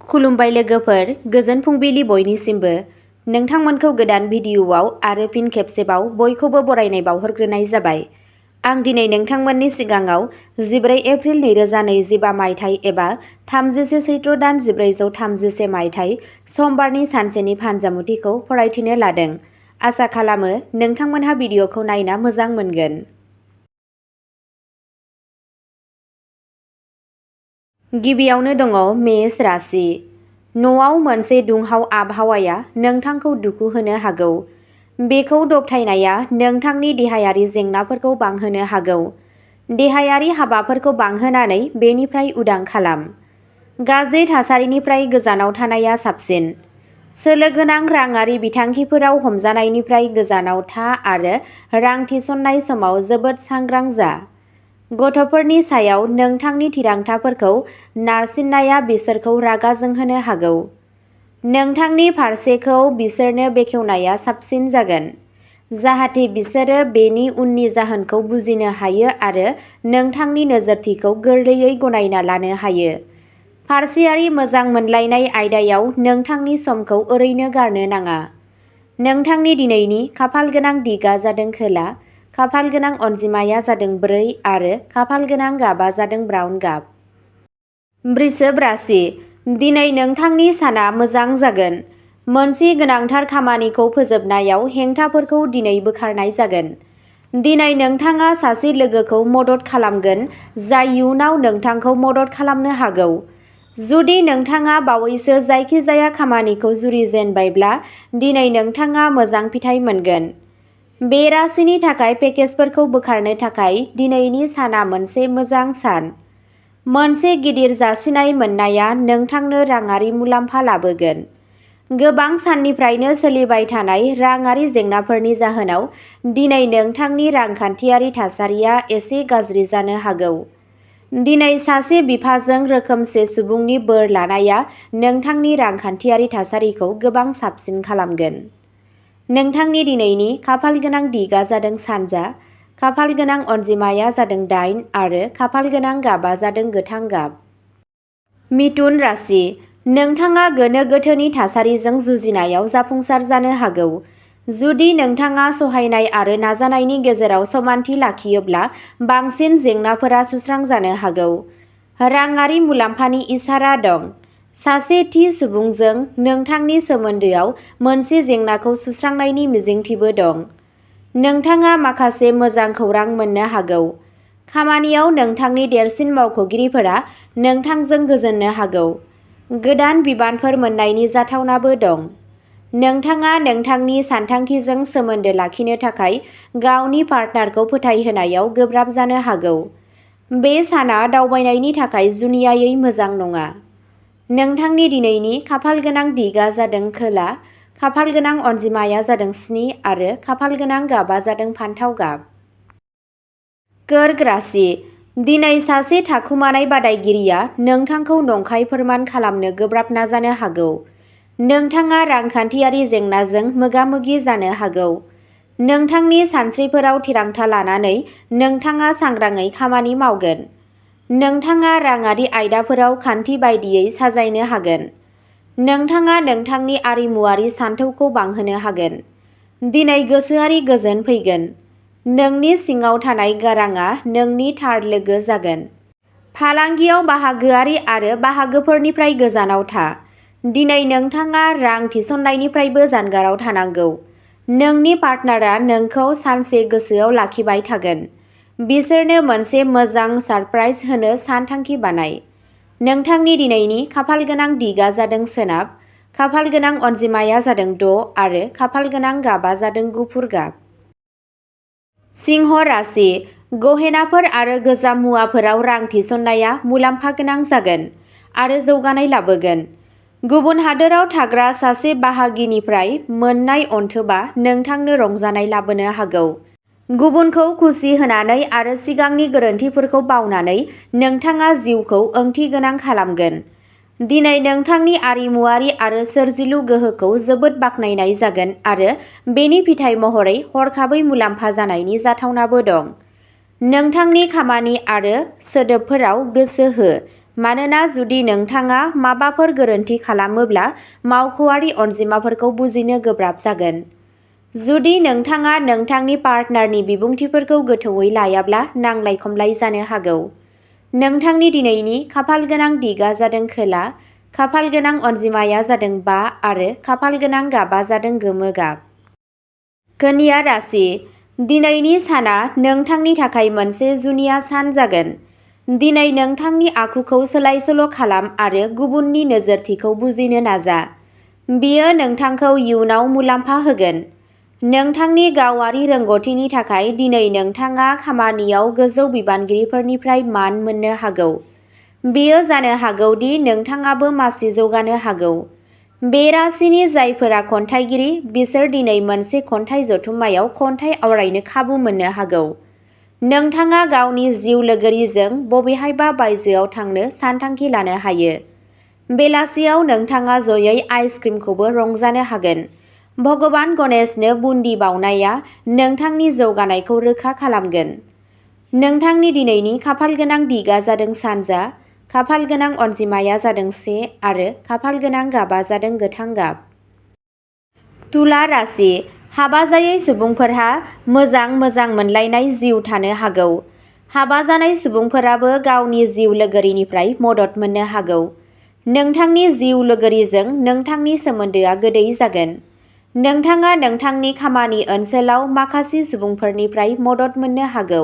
खुलुमबाय लोगोफोर, गोजोन फुंबिलि बयनिसिमबो। नोंथांमोनखौ गोदान भिडिअ'आव आरो फिन खेबसेबाव बयखौबो बरायनाय बावहरग्रोनाय जाबाय। आं दिनै नोंथांमोननि सिगाङाव 14 एप्रिल 2025 मायथाइ एबा 30 सैत्र दान 1431 मायथाइ समबारनि सानसेनि फानजामुथिखौ फरायथिनो लादों। आसा खालामो नोंथांमोनहा भिडिअ'खौ नायना मोजां मोनगोन। गिबियावनो दङ मेष राशि। न'आव मोनसे दुंहाव आबहावाया नोंथांखौ दुखु होनो हागौ। बेखौ दबथायनाया नोंथांनि देहायारि जेंनाफोरखौ बांहोनो हागौ। देहायारि हाबाफोरखौ बांहोनानै बेनिफ्राय उदां खालाम। गाज्रि थासारिनिफ्राय गोजानाव थानाया साबसिन। सोलो गोनां राङारि बिथांखिफोराव हमजानायनिफ्राय गोजानाव था आरो रां थिसननाय समाव जोबोद सांग्रां जा। गथ'फोरनि सायाव नोंथांनि थिरांथाफोरखौ नारसिननाया बिसोरखौ रागा जोंहोनो हागौ। नोंथांनि फारसेखौ बिसोरनो बेखेवनाया साबसिन जागोन, जाहाथे बिसोरो बेनि उननि जाहोनखौ बुजिनो हायो आरो नोंथांनि नोजोरथिखौ गोरलैयै गनायना लानो हायो। फारसेयारि मोजां मोनलायनाय आयदायाव नोंथांनि समखौ ओरैनो गारनो नाङा। नोंथांनि दिनैनि खाफालगोनां दिगा जादों खोला, खाफालगोनां अनजिमाया जादों 4 आरो खाफालगोनां गाबा जादों ब्राउन गाब। वृषभ राशि। दिनै नोंथांनि साना मोजां जागोन। मोनसे गोनांथार खामानिखौ फोजोबनायाव हेंथाफोरखौ दिनै बोखारनाय जागोन। दिनै नोंथाङा सासे लोगोखौ मदद खालामगोन जाय इयुनाव नोंथांखौ मदद खालामनो हागौ। जुदि नोंथाङा बावैसो जायखिजाया खामानिखौ जुरिजेनबायब्ला दिनै नोंथाङा मोजां फिथाय मोनगोन। बे राशिनि थाखाय पेकेजफोरखौ बोखारनो थाखाय दिनैनि साना मोनसे मोजां सान। मोनसे गिदिर जासिनाय मोननाया नोंथांनो राङारि मुलाम्फा लाबोगोन। गोबां साननिफ्रायनो सोलिबाय थानाय राङारि जेंनाफोरनि जाहोनाव दिनै नोंथांनि रांखान्थियारि थासारिया एसे गाज्रि जानो हागौ। दिनै सासे बिफाजों रोखोमसे सुबुंनि बोर लानाया नोंथांनि रांखान्थियारि थासारिखौ गोबां साबसिन खालामगोन। नोंथांनि दिनैनि खाफालगोनां दिगा जादों सानजा, खाफालगोनां अनजिमाया जादों 8 आरो खाफालगोनां गाबा जादों गोथां गाब। मिथुन राशि। नोंथाङा गोनो गोथोनि थासारिजों जुजिनायाव जाफुंसार जानो हागौ। जुदि नोंथाङा सहायनाय आरो नाजानायनि गेजेराव समानथि लाखियोब्ला बांसिन जेंनाफोरा सुस्रांजानो हागौ। राङारि मुलाम्फानि इसारा दं। सासे थि सुबुंजों नोंथांनि सोमोन्दोआव मोनसे जेंनाखौ सुस्रांनायनि मिजिंथिबो दं। नोंथाङा माखासे मोजां खौरां मोननो हागौ। खामानियाव नोंथांनि देरसिन मावख'गिरिफोरा नोंथांजों गोजोननो हागौ। गोदान बिबानफोर मोन्नायनि जाथावनाबो दं। नोंथाङा नोंथांनि सानथांखिजों सोमोन्दो लाखिनो थाखाय गावनि पार्टनारखौ फोथायहोनायाव गोब्राब जानो हागौ। बे साना दावबायनायनि थाखाय जुनियायै मोजां नङा। नोंथांनि दिनैनि खाफालगोनां दिगा जादों खोला, खाफालगोनां अनजिमाया जादों 7 आरो खाफालगोनां गाबा जादों फान्थाव गाब। कर्क राशि। दिनै सासे थाखुमानाय बादायगिरिया नोंथांखौ नंखाय फोरमान खालामनो गोब्राब नाजानो हागौ। नोंथाङा रांखान्थियारि जेंनाजों मोगा-मोगि जानो हागौ। नोंथांनि सानस्रिफोराव थिरांथा लानानै नोंथाङा सांग्राङै खामानि मावगोन। नोंथाङा राङारि आयदाफोराव खान्थि बायदियै साजायनो हागोन। नोंथाङा नोंथांनि आरिमुआरि सानथौखौ बांहोनो हागोन। दिनै गोसोआरि गोजोन फैगोन। नोंनि सिङाव थानाय गारांआ नोंनि थार लोगो जागोन। फालांगियाव बाहागोआरि आरो बाहागोफोरनिफ्राय गोजानाव था। दिनै नोंथाङा रां थिसननायनिफ्रायबो जानगाराव थानांगौ। नोंनि पार्टनारआ नोंखौ सानसे गोसोआव लाखिबाय थागोन। बिसोरनो मोनसे मोजां सारप्राइज होनो सानथांखि बानाय। नोंथांनि दिनैनि खाफालगोनां दिगा जादों सोनाब, खाफालगोनां अनजिमाया जादों 6 आरो खाफालगोनां गाबा जादों गुफुर गाब। सिंह राशि। गहेनाफोर आरो गोजाम मुवाफोराव रां थिसननाया मुलाम्फा गोनां जागोन आरो जौगानाय लाबोगोन। गुबुन हादोराव थाग्रा सासे बाहागिनिफ्राय मोन्नाय अनथोबा नोंथांनो रंजानाय लाबोनो हागौ। गुबुनखौ खुसि होनानै आरो सिगांनि गोरोन्थिफोरखौ बावनानै नोंथाङा जिउखौ ओंथिगोनां खालामगोन। दिनै नोंथांनि आरिमुआरि आरो सोरजिलु गोहोखौ जोबोद बाख्नायनाय जागोन आरो बेनि फिथाय महरै हरखाबै मुलाम्फा जानायनि जाथावनाबो दं। नोंथांनि खामानि आरो सोदोबफोराव गोसो हो मानोना जुदि नोंथाङा माबाफोर गोरोन्थि खालामोब्ला मावख'आरि अनजिमाफोरखौ बुजिनो गोब्राब जागोन। जुदि नोंथाङा नोंथांनि पार्टनारनि बिबुंथिफोरखौ गोथौवै लायाब्ला नांलाय-खमलाय जानो हागौ। नोंथांनि दिनैनि खाफालगोनां दिगआ जादों खोला, खाफालगोनां अनजिमाया जादों 5 आरो खाफालगोनां गाबआ जादों गोमो गाब। कन्या राशि, दिनैनि साना नोंथांनि थाखाय मोनसे जुनिया सान जागोन। दिनै नोंथांनि आखुखौ सोलाय-सोल' खालाम आरो गुबुननि नोजोरथिखौ बुजिनो नाजा। बेयो नोंथांखौ इयुनाव मुलाम्फा होगोन। नोंथांनि गावारि रोंग'थिनि थाखाय दिनै नोंथाङा खामानियाव गोजौ बिबानगिरिफोरनिफ्राय मान मोननो हागौ। बेयो जानो हागौ दि नोंथाङाबो मासि जौगानो हागौ। बे राशिनि जायफोरा खन्थाइगिरि, बिसोर दिनै मोनसे खन्थाइ जथुम्मायाव खन्थाइ आवरायनो खाबु मोननो हागौ। नोंथाङा गावनि जिउ लोगोरिजों बबेहायबा बायजोआव थांनो सानथांखि लानो हायो। बेलासियाव नोंथाङा जयै आइसक्रिमखौबो रंजानो हागोन। भगबान गणेशनो बुन्दि बावनाया नोंथांनि जौगानायखौ रोखा खालामगोन। नोंथांनि दिनैनि खाफालगोनां दिगआ जादों सानजा, खाफालगोनां अनजिमाया जादों 1 आरो खाफालगोनां गाबआ जादों गोथां गाब। तुला राशि, हाबा जायै सुबुंफोरहा मोजां मोनलायनाय जिउ थानो हागौ। हाबा जानाय सुबुंफोराबो गावनि जिउ लोगोरिनिफ्राय मदद मोननो हागौ। नोंथांनि जिउ लोगोरिजों नोंथांनि सोमोन्दोआ गोदै जागोन। नोंथाङा नोंथांनि खामानि ओनसोलाव माखासे सुबुंफोरनिफ्राय मदद मोननो हागौ।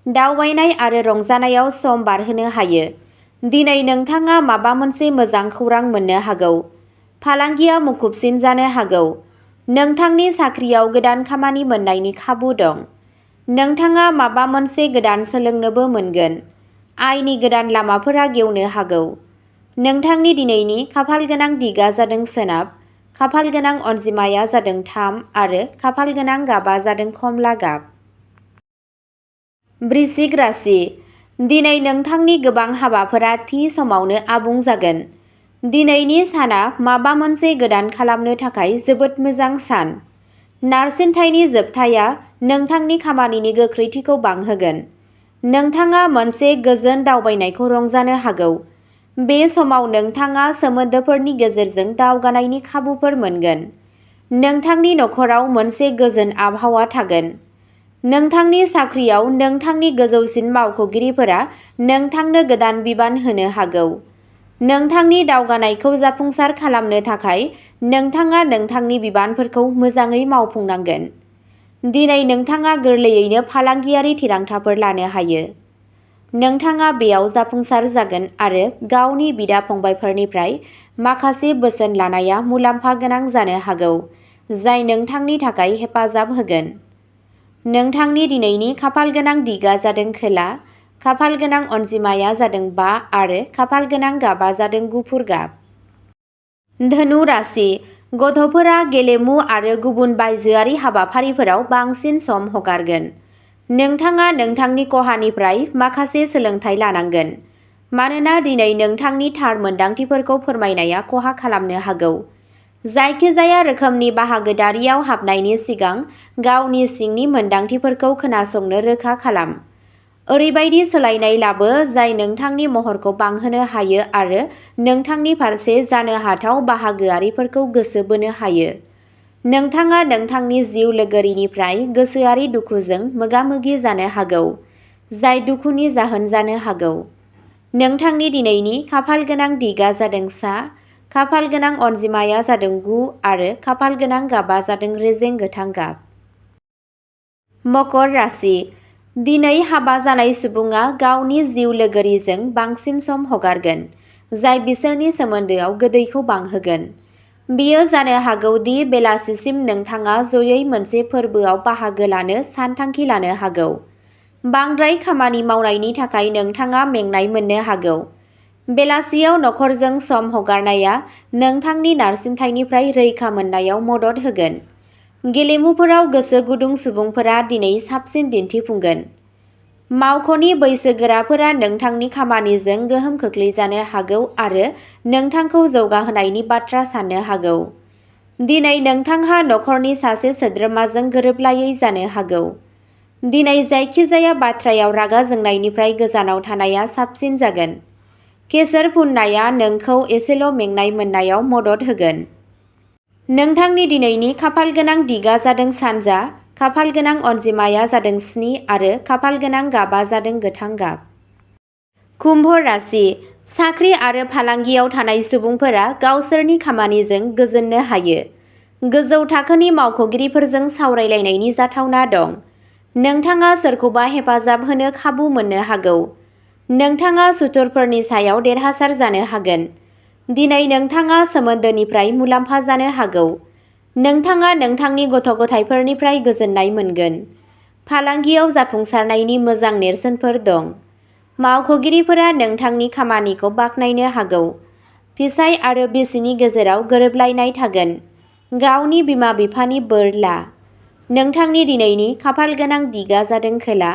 दावबायनाय आरो रंजानायाव सम बारहोनो हायो। दिनै नोंथाङा माबा मोनसे मोजां खौरां मोननो हागौ। फालांगिया मुखुबसिन जानो हागौ। नोंथांनि साख्रियाव गोदान खामानि मोननायनि खाबु दं। नोंथाङा माबा मोनसे गोदान सोलोंनोबो मोनगोन। आयनि गोदान लामाफोरा गेवनो हागौ। नोंथांनि दिनैनि खाफालगोनां दिगआ जादों सोनाब, खाफालगोनां अनजिमाया जादों 3 आरो खाफालगोनां गाबआ जादों खमला गाब। वृश्चिक राशि, दिनै नोंथांनि गोबां हाबाफोरा थि समावनो आबुं जागोन। दिनैनि साना माबा मोनसे गोदान खालामनो थाखाय जोबोद मोजां सान। नारसिनथायनि जोबथाया नोंथांनि खामानिनि गोख्रैथिखौ बांहोगोन। नोंथाङा मोनसे गोजोन दावबायनायखौ रंजानो हागौ। बे समाव नोंथाङा सोमोन्दोफोरनि गेजेरजों दावगानायनि खाबुफोर मोनगोन। नोंथांनि नखराव मोनसे गोजोन आबहावा थागोन। नोंथांनि साख्रियाव नोंथांनि गोजौसिन मावख'गिरिफोरा नोंथांनो गोदान बिबान होनो हागौ। नोंथांनि दावगानायखौ जाफुंसार खालामनो थाखाय नोंथाङा नोंथांनि बिबानफोरखौ मोजाङै मावफुंनांगोन। दिनै नोंथाङा गोरलैयैनो फालांगियारि थिरांथाफोर लानो हायो। नोंथाङा बेयाव जाफुंसार जागोन आरो गावनि बिदा-फंबायफोरनिफ्राय माखासे बोसोन लानाया मुलाम्फा गोनां जानो हागौ, जाय नोंथांनि थाखाय हेफाजाब होगोन। नोंथांनि दिनैनि खाफालगोनां दिगआ जादों खोला, खाफालगोनां अनजिमाया जादों 5 आरो खाफालगोनां गाबआ जादों गुफुर गाब। धनु राशि, गथ'फोरा गेलेमु आरो गुबुन बायजोआरि हाबाफारिफोराव बांसिन सम हगारगोन। नोंथाङा नोंथांनि खहानिफ्राय माखासे सोलोंथाय लानांगोन, मानोना दिनै नोंथांनि थार मोनदांथिफोरखौ फोरमायनाया खहा खालामनो हागौ। जायखिजाया रोखोमनि बाहागोदारियाव हाबनायनि सिगां गावनि सिंनि मोनदांथिफोरखौ खोनासंनो रोखा खालाम। ओरैबायदि सोलायनाय लाबो जाय नोंथांनि महरखौ बांहोनो हायो आरो नोंथांनि फारसे जानो हाथाव बाहागोआरिफोरखौ गोसो बोनो हायो। नोंथाङा नोंथांनि जिउ लोगोरिनिफ्राय गोसोआरि दुखुजों मोगा-मोगि जानो हागौ, जाय दुखुनि जाहोन जानो हागौ। नोंथांनि दिनैनि खाफालगोनां दिगआ जादों सा, खाफालगोनां अनजिमाया जादों 9 आरो खाफालगोनां गाबआ जादों रेजें गोथां गाब। मकर राशि, दिनै हाबा जानाय सुबुङा गावनि जिउ लोगोरिजों बांसिन सम हगारगोन, जाय बिसोरनि सोमोन्दोआव गोदैखौ बांहोगोन। बेयो जानो हागौ दि बेलासिसिम नोंथाङा जयै मोनसे फोरबोआव बाहागो लानो सानथांखि लानो हागौ। बांद्राय खामानि मावनायनि थाखाय नोंथाङा मेंनाय मोननो हागौ। बेलासियाव नखरजों सम हगारनाया नोंथांनि नारसिनथायनिफ्राय रैखा मोननायाव मदद होगोन। गेलेमुफोराव गोसो गुदुं सुबुंफोरा दिनै साबसिन दिन्थिफुंगोन। मावख'नि बैसोगोराफोरा नोंथांनि खामानिजों गोहोम खोख्लैजानो हागौ आरो नोंथांखौ जौगाहोनायनि बाथ्रा साननो हागौ। दिनै नोंथांहा नखरनि सासे सोद्रोमाजों गोरोबलायै जानो हागौ। दिनै जायखिजाया बाथ्रायाव रागा जोंनायनिफ्राय गोजानाव थानाया साबसिन जागोन। केसर फुननाया नोंखौ एसेल' मेंनाय मोननायाव मदद होगोन। नोंथांनि दिनैनि खाफाल गोनां दिगा जादों सानजा, खाफाल गोनां अनजिमाया जादों 7 आरो खाफाल गोनां गाबा जादों गोथां गाब। कुम्भ राशि, साख्रि आरो फालांगियाव थानाय सुबुंफोरा गावसोरनि खामानिजों गोजोननो हायो। गोजौ थाखोनि मावख'गिरिफोरजों सावरायलायनायनि जाथावना दं। नोंथाङा सोरखौबा हेफाजाब होनो खाबु मोननो हागौ। नोंथाङा सुथुरफोरनि सायाव देरहासार जानो हागोन। दिनै नोंथाङा सोमोन्दोनिफ्राय मुलाम्फा जानो हागौ। नोंथाङा नोंथांनि गथ' गथायफोरनिफ्राय गोजोननाय मोनगोन। फालांगियाव जाफुंसारनायनि मोजां नेरसोनफोर दं। मावख'गिरिफोरा नोंथांनि खामानिखौ बाख्नायनो हागौ। फिसाय आरो बिसिनि गेजेराव गोरोबलायनाय थागोन। गावनि बिमा-बिफानि बोर ला। नोंथांनि दिनैनि खाफाल गोनां दिगा जादों खोला,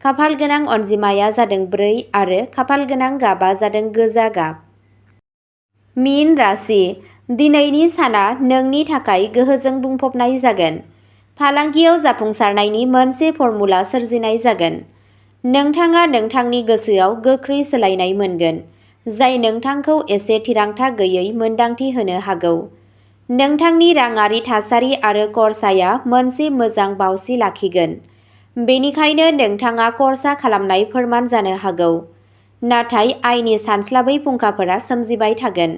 खाफाल गोनां अनजिमाया जादों 4 आरो खाफाल गोनां गाबा जादों गोजा गाब। मीन राशि, दिनैनि साना नोंनि थाखाय गोहोजों बुंफबनाय जागोन। फालांगियाव जाफुंसारनायनि मोनसे फर्मुला सोरजिनाय जागोन। नोंथाङा नोंथांनि गोसोआव गोख्रै सोलायनाय मोनगोन, जाय नोंथांखौ एसे थिरांथा गैयै मोन्दांथि होनो हागौ। नोंथांनि राङारि थासारि आरो खरसाया मोनसे मोजां बावसि लाखिगोन। बेनिखायनो नोंथाङा खर्सा खालामनाय फोरमान जानो हागौ, नाथाय आयनि सानस्लाबै फुंखाफोरा सोमजिबाय थागोन।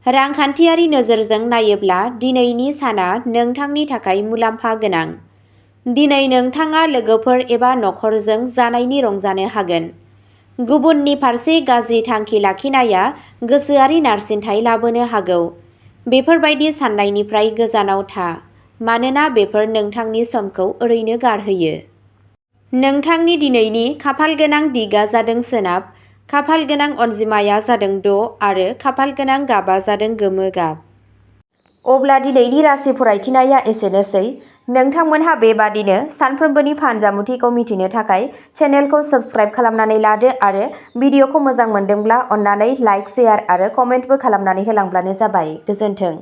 रांखान्थियारि नोजोरजों नायोब्ला दिनैनि साना नोंथांनि थाखाय मुलाम्फा गोनां। दिनै नोंथाङा लोगोफोर एबा नखरजों जानायनि रंजानो हागोन। गुबुननि फारसे गाज्रि थांखि लाखिनाया गोसोआरि नारसिनथाय लाबोनो हागौ। बेफोरबायदि साननायनिफ्राय गोजानाव था, मानोना बेफोर नोंथांनि समखौ ओरैनो गारहोयो। नोंथांनि दिनैनि खाफाल गोनां दिगा जादों सोनाब, खाफाल गोनां अनजिमाया जादों 6 आरो खाफाल गोनां गाबा जादों गोमो गाब। अब्ला दिनैनि राशि फरायथिनाया एसेनोसै। नोंथांमोनहा बेबादिनो सानफ्रोमबोनि फानजामुथिखौ मिथिनो थाखाय चेनेलखौ साबस्क्राइब खालामनानै लादो आरो भिडिअखौ मोजां मोनदोंब्ला अन्नानै लाइक, शेयार आरो कमेन्टबो खालामनानै होलांब्लानो जाबाय। गोजोन्थों।